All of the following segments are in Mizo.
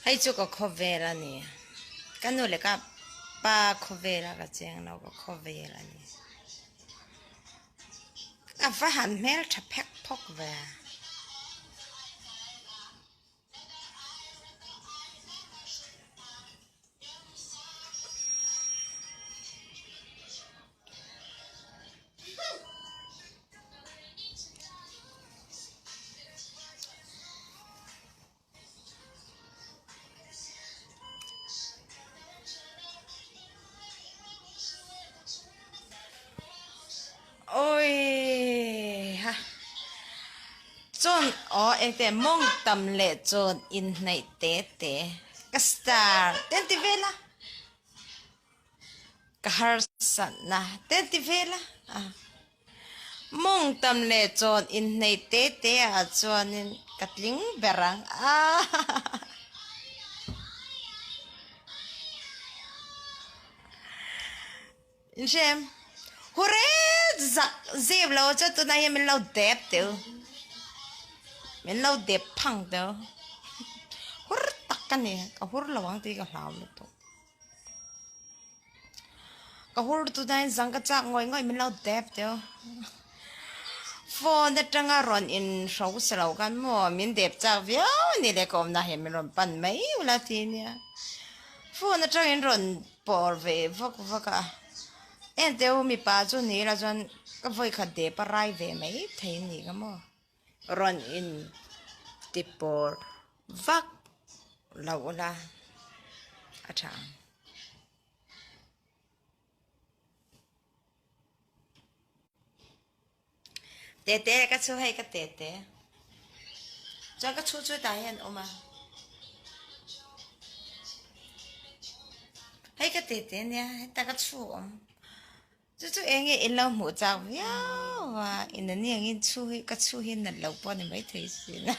Hei chu ka khawvel a ni. Ka nu leh ka pa khawvel a ka cheng lo ka khawvel a ni. Ka va han hmel tha phek phawk ve. Oi ha chuan aw engte mawng tam leh chuan inhnaih te te ka star te an ti vel a ka harsatna te an ti vel a mawng tam leh chuan inhnaih te te ah chuanin ka tling ber ang a Inhrem hure zak zep lo chu tunah hian min lo dep teu min lo dep phang teu hur tak ka ni ka hur lo ang tih ka hlau lutuk ka hur tunah hian zang ka chak ngawih ngawih min lo dep teu phone atanga rawn in hro sa lo khan maw min dep chak viau a ni leh ka awmna hian min rawn pan mai ula ti nia phone atangin rawn. Pawr ve vak vak a, ente u mipa chu ni ila chuan ka vawi khat dep a rai ve mai thei a nih kha maw, rawn in ti pawr vak lo ula a tha ang. Tete ka chu hei ka tete chuan ka chhu chu tah hian a awm a hei ka tete ania heta ka chhu a awm chu chu eng nge in lo hmuh chak viau a in an ni angin chhu hi ka chhu hi nat loh pawh a ni maithei sin a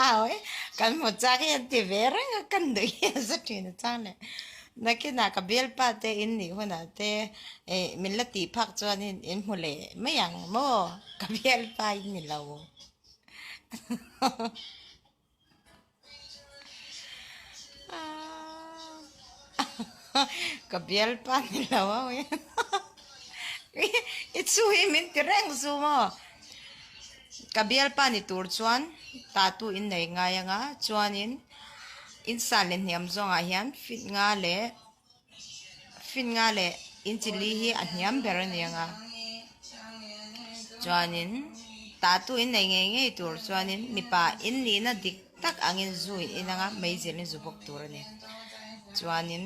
awi kan hmuh chak hi an ti ve reng a ka nuih hi a za thin a chang leh. Nakinah ka bialpa te in nih hunah te eh min la tih phak chuanin in hmu leh mai ang maw ka bialpa in ni lo. Ka bialpa ni lo a i chu hi min ti reng zu maw. Ka bialpa ni tur chuan tatu in nei ngai anga chuanin in san leh hniam zawngah hian fit nga leh fit nga leh inchi li hi a hniam ber a ni anga chuanin tatu in nei ngei ngei tur chuanin mipa in nihna dik tak angin zu in in anga meizel in zu bawk tur a ni chuanin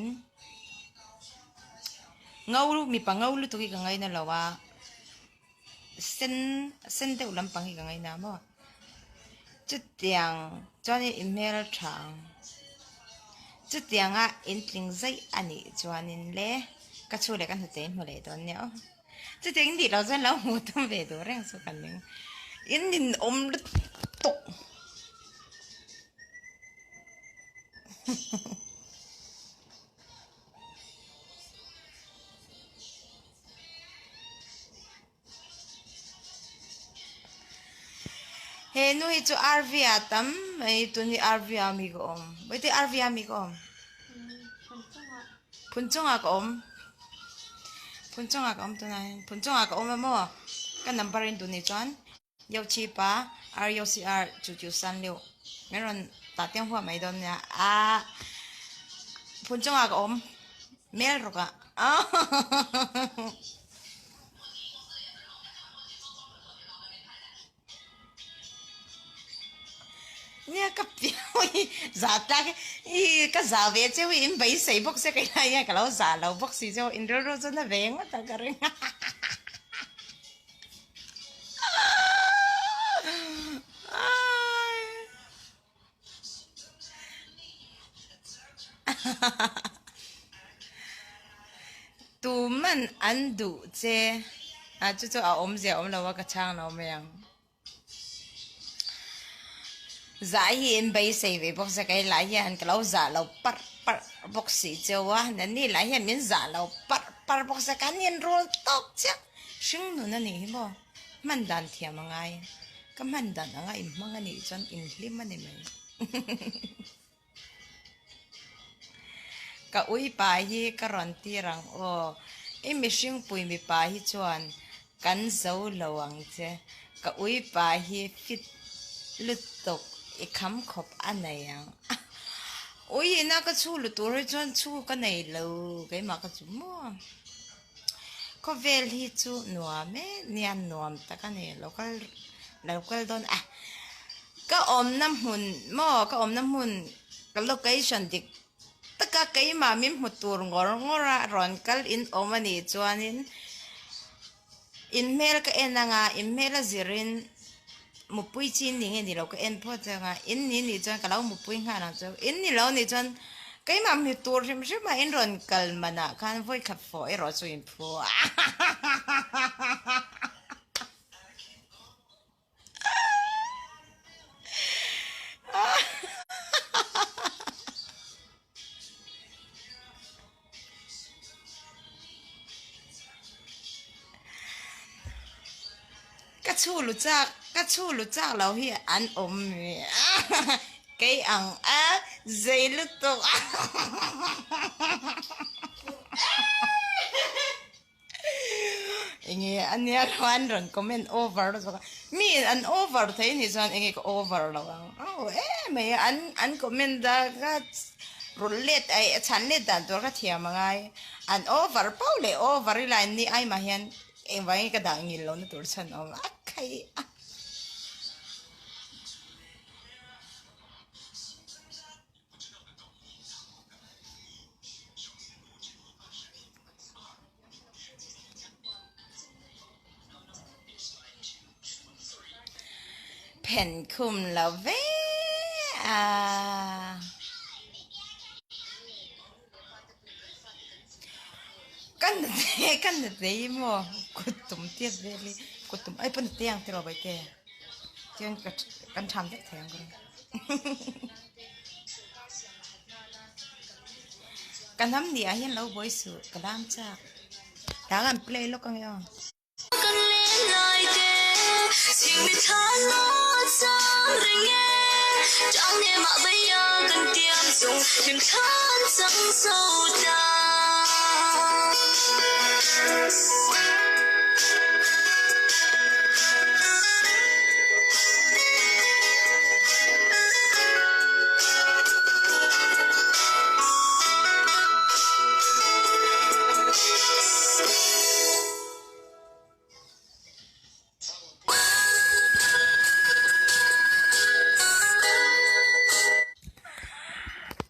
ngo mipa ngo lutuk hi ka ngaina lo a. Sen sen deuh lampang hi ka ngaina maw chutiang chuanin in hmel tha ang chutianga in tling zaih a nih chuanin le ka chhu leh ka hnute in hmu leh dawn nia aw chutiang in tih loh chuan lo hmuh tum ve duh reng chu ka ning in ninawm lutuk. He nu hi chu RV ah tam mai tun hi RV ah mi ka awm vawitin RV ah mi ka awm phun chungah ka awm phun chungah ka awm tunah hian phun chungah ka awm a maw ka number in duh ni chuan. 6 7 8 2 6 4 2 9 3 6 min rawn tah tiang huah mai dawn nia ah phun chungah ka awm mel rawk ah nia ka piang hi zah tlak hi i ka zah ve cheu hi in beisei bawk se kei lai hian ka lo zah lo bawk si cheu in rilru chu na ve ngawt ang ka ring. Tuman an duh che a chu chu a awmzia awm lo a ka chhang lo mai ang. Zah hi in beisei ve bawk se kei lah hian ka lo zah lo parh parh bawk si cheu a nani lah hian min zah lo parh parh bawk se kan inrul tawk chiah. Hring nun a nih hi maw? Hman dan thiam a ngai. Ka hman dan anga inhmang a nih chuan inhlim a ni mai. Ka uipa hi ka rawn tir ang aw. I mihring pui mipa hi chuan kan zo lo ang che. Ka uipa hi fit lutuk i kham khawp a nei ang. Ui ina ka chhu lu tur hi chuan chhu ka nei lo keimah ka chu maw. Khawvel hi chu nuam e nia nuam tak a ni lo kal lo kal dawn a ka awmna hmun maw ka awmna hmun ka location dik taka keimah min hmu tur ngawr ngawr a rawn kal in awm a nih chuanin in hmel ka en anga in hmel a zirin mupui chi ni nge ni lo ka en phawt ang a in ni nih chuan ka lo mupui nghal ang chu in ni lo nih chuan keimah hmu tur hrim hrim a in rawn kal manah khan vawi khat fawh erawh chu in phu a. Ka chhu lu chak ka chhu lu chak lo hi an awm ve kei ang a zei lutuk Enge ania chuan rawn comment over zawk a, mi in an over thei anih chuan enge ka over lo ang aw em mai a, an an comment a ka rawn let aih chhan let dan tur ka thiam a ngai, an over pauh leh over ila an ni ai mah hian engvangin ka dah ngil lohna tur chhan a awm a khai a. Phen khum lo ve a. Kan nute kan nute hi maw kut tum tiat vel hi kut tum ai pawn nute ang tiraw baite chuan ka kan tham vek thei ang ka ring. Ka hnam ni ah hian lo buai suh ka lam chak tah an play lawk ang e aw.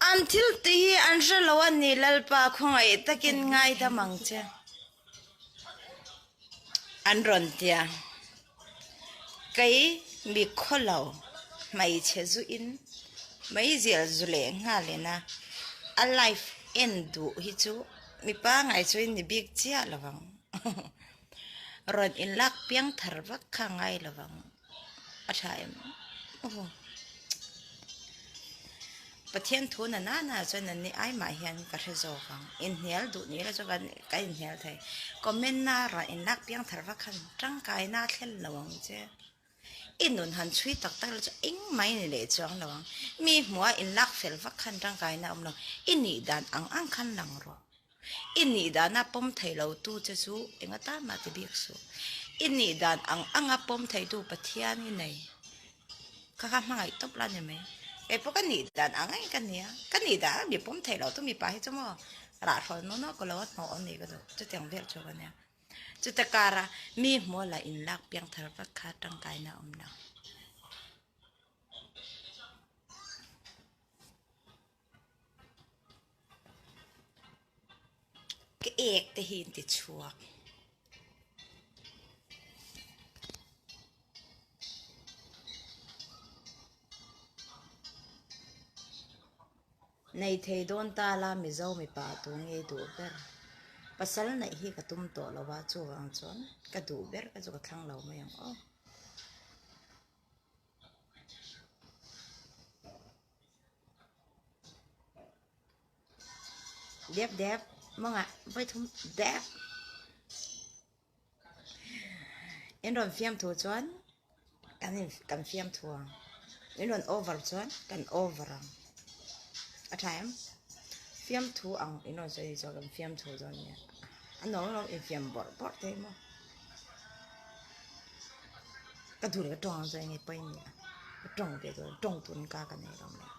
An thil tih hi an hre lo a ni Lalpa khawngaih takin ngaidam ang che. An rawn ti a, Kei mi khaw lo hmeichhe zu in meizial zu leh nghal in a, a life en duh hi chu mi pangai chu in ni bik chiah lo ang. Rawn in lak piang thar vak kha ngai lo ang. A tha em? Aw. Pathian thu na na na chuan an ni ai mah hian ka hre zawk ang. Inhnial duh ni ila chuan ka inhnial thei. Comment na rah in lak piang thar vak khan tangkaina a thlen lo ang che. I nun han chhui tak tak la chu engmah i ni leh chuang lo ang. Mi hmuha in lak fel vak khan tangkaina a awm lo. I nih dan ang ang khan lang rawh. I nih dana pawm thei lo tu che chu eng atan mah ti bik suh. I nih dan ang anga pawm thei tu Pathian i nei. Kha kha hmangaih tawp la ni mai. Kei pawh ka nih dan ang ang ka nia. Ka nih dan ang mi pawm thei lo tu mipa hi chu maw rah hrawn nawn a ka lo a hnawh a ni ka duh. Chutiang vel chu ka nia. Chuta kara mi hmuh lah inlak piang thar vak kha tangkaina a awm lo. Ka ek te hi in ti chhuak. Nei thei dawn ta la Mizo mipa tu nge duh ber. Pasal neih hi ka tum tawh lo a chuvang chuan ka duh ber ka chu ka thlang lo mai ang aw. Dep dep mawngah vawi thum dep. In rawn fiam thu chuan kan in kan fiam thu ang. In rawn over chuan kan over ang. A tha em? Fiamthu ang in rawn sawi chuan kan fiamthu dawn nia. A nuam alawm infiam bawrh bawrh te hi maw. Ka duh leh ka tawng ang chuan enge pawi nia. Ka tawng ve dawn, tawng turin ka ka nei alawm le.